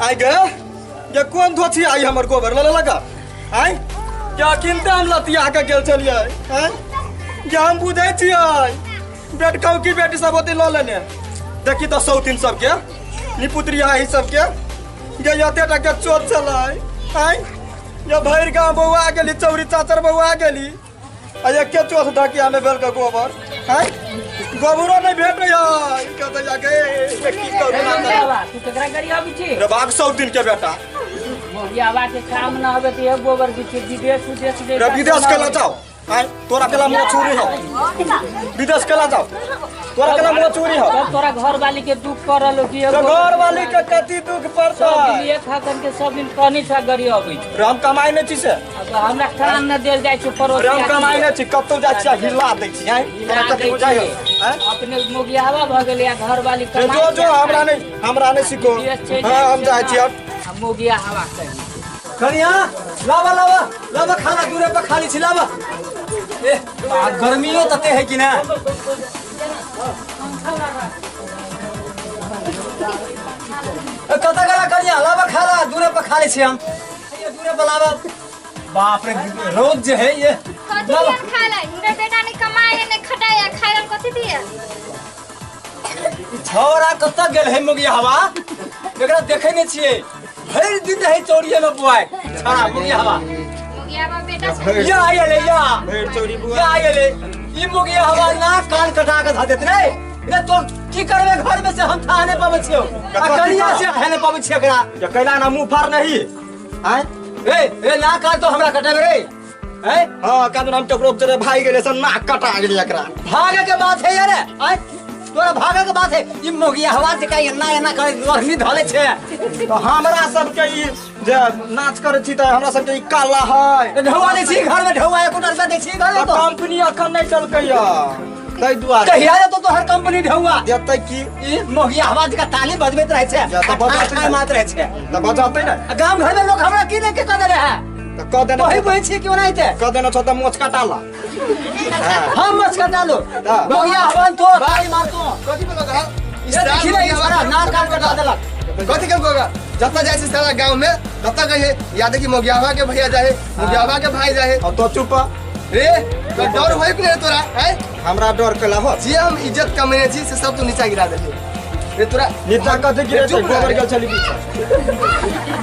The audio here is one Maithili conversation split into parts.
आइ गे ये कोन धोछी आई हमर गोबर लऽ लगा आइ क्या किनते हम लतिया के गेल छलियै आइ जे हम बुझै छियै बेटकौ की बेटी सब ओते लऽ लेने देखी तऽ सौतीन सबके निपुत्रिया ई सबके गे एते टा के चोट छलै आइ ये भरि गाँव बौआ गेली चौरी चाचर बौआ गेली आ एके चोट ढकिया में भेल के गोबर आइ गोबरो नहीं भेटै है कतऽ जाके ये की करू ना करू। तू केकरा गाड़ी आबै छी रे बाप सौतीन के बेटा मोगियाबा के काम न होबे तऽ एक गोबर बिछे विदेश उदेश रे विदेश के ला जाओ आय तोरा केला मुँह चूरी हो विदेश केला जाओ तोरा केला मुँह चूरी हो तब तोरा घर वाली के दुख कर रहलो कि तो घर वाली के कति दुख पड़ता सब दिन एक हकन के सब दिन कनी छा गरी अबै छै रे हम कमाई नहीं छी से अब हमरा कान न देल जाइ छै पड़ोसी रे हम कमाई नहीं छी कतौ जाइ छी आ हिला दै छी आय तोरा कति बुझाइ हो आय अपने मोगियावा भऽ गेलै आ घर वाली रे जो जो हमरा नहीं सीखो हाँ हम जाइ छी अब आ मोगिया हवा कही कनिया लावा लावा लावा खाना दूरे पर खाली छी लावा ए आ गर्मियो तते है कि ना ए, कतऽ गेला कनिया लावा खाना दूरे पर खाली छी हम ये दूरे पर लावा बाप रे रौद जे है ये कथी लावा दियन खाय ला हुनकर बेटा नहीं कमाए नहीं खटाए खाय ला कथी दियन ई छौड़ा कतऽ गेल है मुगिया हवा एकरा देखै नहि छियै भरि दिन रहै चौड़िये में बुआइ छौड़ा मुगिया हवा मुगियाबा बेटा छै या आइ एलै या भरि चौरी बुआ या आइ एलै ई मुगिया हवा ना कान कटा के धऽ देत रे रे तो की करबे घर में से हम थाह नहि पाबै छियौ आ कनिया से है नहि पाबै छियै एकरा ये कैला ना मुँह फाड़ नहीं आय ए ए ना कान तो हमरा कटेबे रे हैं हाँ कान हम केकरो बेचारे भाई गेले से नाक कटा गेलै एकरा भागे के बात है यार आय तोरा भागे के बात है ई मोगिया हवा जे का एना एना करे लोहनी धले छे तो हमरा सबके ई जे नाच करै छी तऽ हमरा सबके ई काला है ढौआ दै छी घर में ढौआ एको रुपया दै छी घर में तऽ तो कंपनी अखन नहि चलकै या ताहि दुआरे कहिया देतो तोहर कंपनी ढौआ देतै की ई मोगिया हवा जे का ताली बजबैत रहै छे या तऽ बजतै ठाई मारैत रहै छे तऽ बजतै ने आ गाम घर में लोग हमरा की नहीं के कह दे रहे तऽ कह देने वही वही छी क्यों नहीं थे कह देने छौ तऽ मोछ कटा ला हम मत कटा लो हाँ। मोगिया हवा तो ताली मारतो कथी बोलो कहा ये देखी नहीं सारा नाक कान कटा देलक कथी के गोगा जतऽ जाइ छै सारा गाँव में ततऽ कहे याद कि मोगियावा के भैया जाहे मोगियावा के भाई जाहे और तो चुप रे तो डर होय कि नहीं तोरा हैं हमरा डर केला हो जे हम इज्जत कमेने छी से सब तू नीचा गिरा देलही रे तोरा नीचा कथी गिरे चुप गोबर रह। गेल छली पीछे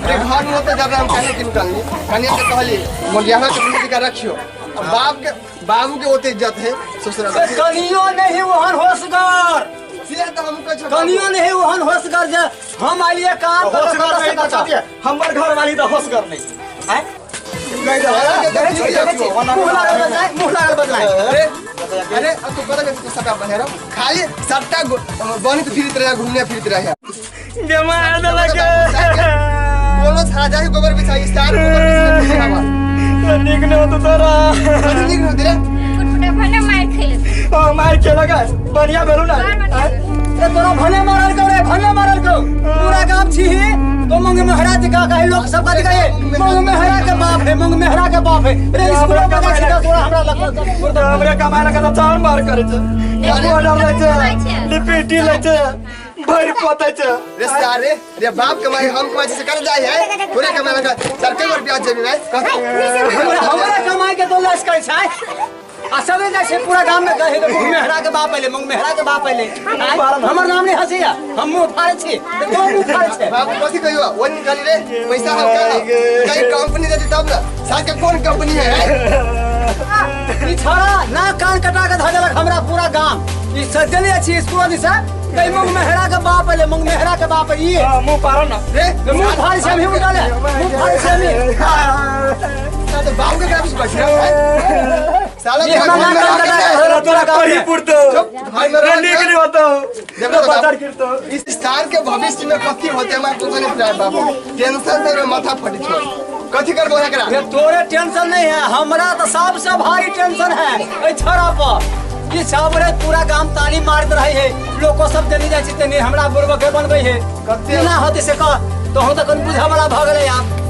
रे घर में होते जब हम कहने की निकलनी कनिया के कहली मोगियावा के भैया का रखियो अब बाप के बाबू के ओते इज्जत है ससुरा से कनियो नहीं ओहन होशगर से तो हम कहै छौ कनियो नहीं ओहन होशगर जे हम आइलिए काम होशगर नहीं तऽ कथी हमर घर वाली तऽ होशगर नहीं आय नहीं तो मुँह लागल बदलाय मुँह लागल बदलाय अरे अरे अब तू कतऽ गेल सबटा बनेरो खाली सबटा बनित फिरत रहे घूमने फिरत रहे बेमार देलक कोनो छड़ा जाहि गोबर बिछाई स्टार गोबर बिछाई नीक नहि होतो तोरा कथी नीक होते रे फुटफुटा भने मार खेले ओ मार खेलक बढ़िया भेलू ना बड़ बढ़िया आँय? ए तोरा भने मारल कौ रे भने मारल कौ पूरा गाम छी तो मंग मेहरा के का कहे लोग सब कथी कहे मंग मेहरा के बाप है मंग मेहरा के बाप है रे स्कूल में जाइ छी त तोरा हमरा लग तऽ हमरे कमाए लगा तऽ चार मार करै छै बॉर्डर लै छै लिपिटी लै छै भरि पोतै छै रे सारे रे बाप कमाई हम कमाई से कर जाए है तोरे कमाई लगा सर के बार ब्याज जेबी भाई हमरा हमरा कमाई के तो लस करै छै आ सबे जाइ छै पूरा गाम में कहे मंग मेहरा के बाप अइले मंग मेहरा के बाप अइले आँय, हमर नाम नहीं हंसैया हम मुंह फाड़ै छी त तो मुंह फाड़ै छै बाप कथी कहियो वो निकाली रे पैसा हम का कहीं कंपनी देती तब ना साथ के कौन कंपनी है ई छौड़ा ना कान कटा के धऽ देलक हमरा पूरा गाम ई सजले अछि स्कूल दिसा कई मंग मेहरा के बाप अइले मंग मेहरा के बाप ई हाँ, मुँह पारो ना रे मुंह फाड़ै छै हमही उठाले मुंह फाड़ै छै हमही तो बाबू के ग्राफ से बच रहा साला ये हमरा घर में नाक रह के कटा जाए। के धऽ तोरा देलक कही पुरतो चुप, घर में रह नीक के- नहीं होतो देखो तो बाजार बाप। गिरतो इस स्थान के भविष्य में कथी होते हमारे कुछ नहीं पता बाबू टेंशन से माथा फटी छो कथी करबो एकरा ये तोरे टेंशन नहीं है हमरा तो सबसे भारी टेंशन है एहि छौड़ा पर ई सब रे पूरा गाम ताली मारत रहे है लोको सब देने जाइ छै तनी हमरा बुड़बके बनबै है कते- केना होतै से कह तोहू तऽ कनि बुझऽ वाला भऽ गेलै आब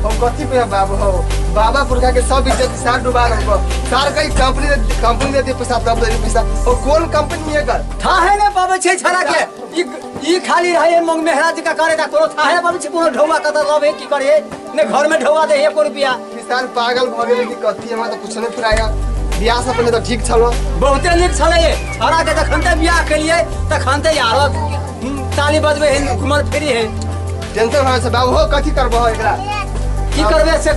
हम कथी पे बाबू हो बाबा पुरखा के सब इज्जत सार डुबा रखो सार कई कंपनी कंपनी देती पैसा तब दे पैसा और कौन कंपनी में कर थाहे ने पाबै छै छड़ा के ई ई खाली रहे मंग मेहरा जी का करे ता कोनो थाहे पाबै छै कोनो ढौआ कत लबे की करे ने घर में ढौआ दे एको रुपया किसान पागल भ गेलै कि कथी हमरा तो कुछ नहीं फुराया बियाह से पहले तो ठीक छलो बहुते नीक छलै छड़ा के जखन ते बियाह केलिए तखन ते यारो ताली बजबे है घुमल फिरी है टेंशन होय छै बाबू हो कथी करबो एकरा की करबे से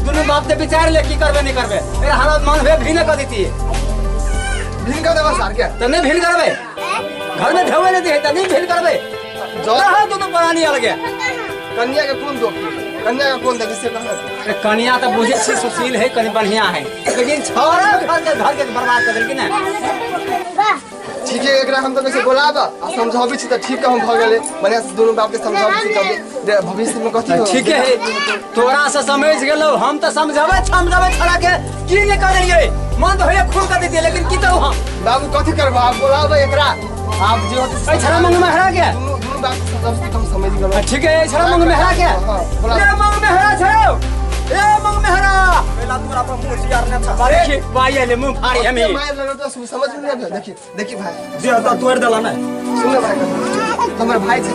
दुनू बाप ते विचार ले की करबे नहीं करबे एकरा हालत मन भे भी न कर देती भीन कर देबो सार के त नहीं भीन करबे घर में ढौए नहीं दे त नहीं भीन करबे जो रहा दुनू प्राणी अलगे कन्या के कोन दोख कन्या के कोन देखी से कहना अरे कन्या तो बुझे छी सुशील है कनी बढ़िया है लेकिन छोरा घर के बर्बाद कर देलखिन ना ठीक है एकरा हम तो कैसे बोलाब आ समझाबी छी त ठीक हम भ गेलै बढ़िया से दुनू बाप के समझाबी छी तब भविष्य में कथी हो ठीक है तोरा से समझ गेलो हम तो समझावे समझावे छोरा के की नहीं कर देलिए मन तो होइए खून कर देतिए लेकिन की करू हम बाबू कथी करबो आप बोलाब एकरा आप जे होते ऐ छड़ा मंग मेहरा के दुनू दुनू बाप के समझाबी छी त हम समझ गेलो ठीक है ऐ छड़ा मंग मेहरा के हां बोला ए मंग मेहरा छड़ो ए मंग मेहरा पहला तोरा पर मुंह चियार ने छा देखिए भाई ले मुंह फाड़ी हमें मार लगो तो समझ में नहीं आबे देखी देखी भाई जे तो तोड़ देला ने सुन ना भाई तुम्हारे भाई छे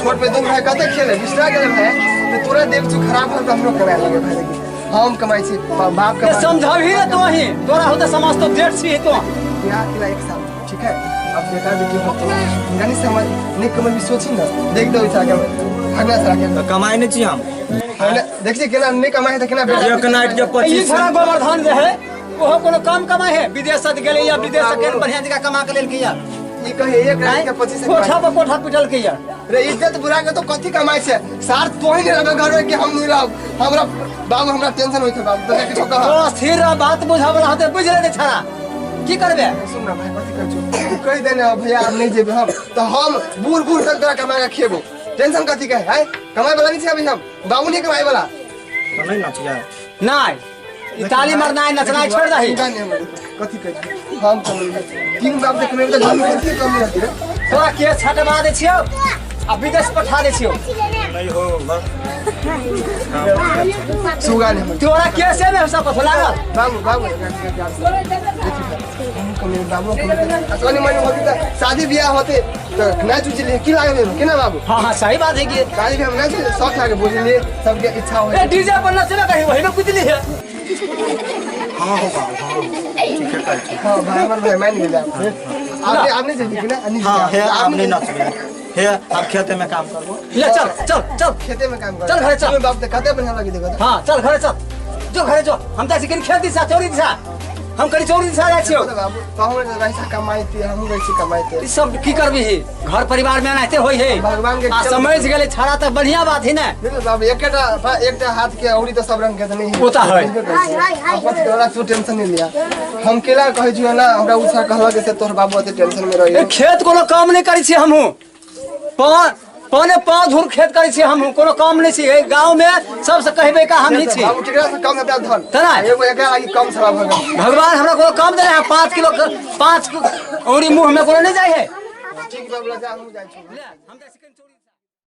छोट में दुनू भाई कते खेले बिसरा गेले भाई ते तोरा देख छु खराब हो त हमरो कमाए लगे भाई देखी हम कमाई छी बाप ते कमाई समझाबी रे तो ही तोरा हो तो समझ तो जेठ छी तो बियाह केला एक साल ठीक है अब बेटा बेटी होते यानी समझ नहीं कमर भी सोची ना देख दो इस आगे भगना सरा के कमाई नहीं छी हम हमने देख छी केना नहीं कमाए त केना बेटा एक नाइट के ई 25 छड़ा गोवर्धन जे है ओहो कोनो कम कमाए है विदेश से गेले या विदेश से केन बढ़िया जगह कमा के लेल या ई कहे एक रात के 25 से कोठा पर कोठा पिटल के या रे इज्जत बुरा के तो कथी कमाई छै सार तोही नहीं रहबे घर में कि हम नहीं रहब हमरा बाबू हमरा टेंशन होइत है बाबू तोरा किछो कह तो स्थिर रह बात बुझावला होते बुझ लेते छड़ा की करबे सुन ना भाई कथी कहै छौ तू कहि देने हो भैया हम नहीं जेबे हम तो हम बूढ़ बूढ़ तक तोरा कमा के खेबो टेंशन कथी के है कमाए वाला नहीं छै अभी हम बाबू नहीं कमाए वाला तो नहीं नाचिया नहीं ई ताली मारनाइ नचनाइ छोड़ दही चिंता नहीं हमरा कथी कहै छौ हम कमेबै तीन बाप के कमेबै तऽ घर में कथी कमी रहतै रे तोरा केस छटवा दै छियौ आ विदेश पठा दै छियौ नहीं हो बस सुगा नहीं हमर तोरा केसे में सब पथो लागल बाबू बाबू देखी हम कमेबै बाबू कमेबै आ कनी मनी होती तऽ शादी बियाह होते तऽ नाच उचली की लागल एहिमे? केना बाबू हाँ हाँ सही बात है कि शादी बियाह में नाच शौक लागे बुझलिए सबके इच्छा होइ ए डीजे पर नचबे कहीं वही में कुदली है हाँ हो बाबू हाँ ठीक है कहै छी हाँ भाई हमर भाई मान गेलै आप आप नहीं जेबी कि ना नहीं हाँ हे जेबी। आप नहीं नाचबे हे आप खेते में काम करबो ले चल चल चल खेते में काम कर चल घरे चल। तुम्हें बाप ते कते बढ़िया लगी देखो हाँ चल घरे चल जो घरे जो हम तऽ कनी खेत दिशा चौरी दिशा हम कनी चौरी दिशा जाइ छियौ तो बाबू तो हम रहिसा कमाइते हम रहै छी कमाइते ई सब की करबी घर परिवार में एनाहिते होइ है भगवान के आ समझ गेलै छड़ा तऽ बढ़िया बात है ने देखो बाबू एकटा एकटा हाथ के औरी तो सब रंग के त नहीं वो तो है। है तू टेंशन नहीं लिया हम केला कहै छियो ना हमरा उषा कहलक से तोहर बाबू अते टेंशन में रही ए खेत कोनो काम नहि करै छियै हमहूँ पौने पाँच धूर खेत करै छियै हमहूँ कोनो काम नहि छियै गाँव में सबसे कहबै का हम ही छी बाबू केकरा से कम हेतै धन तेना? एगो एकरा लागि कम छड़ा भऽ गेल भगवान हमरा कोनो काम देने है 5 किलो औरी मुँह में कोनो नहि जाइ है ठीक बाबू जा हम जाइ छी हम जाइ छी कनि चौरी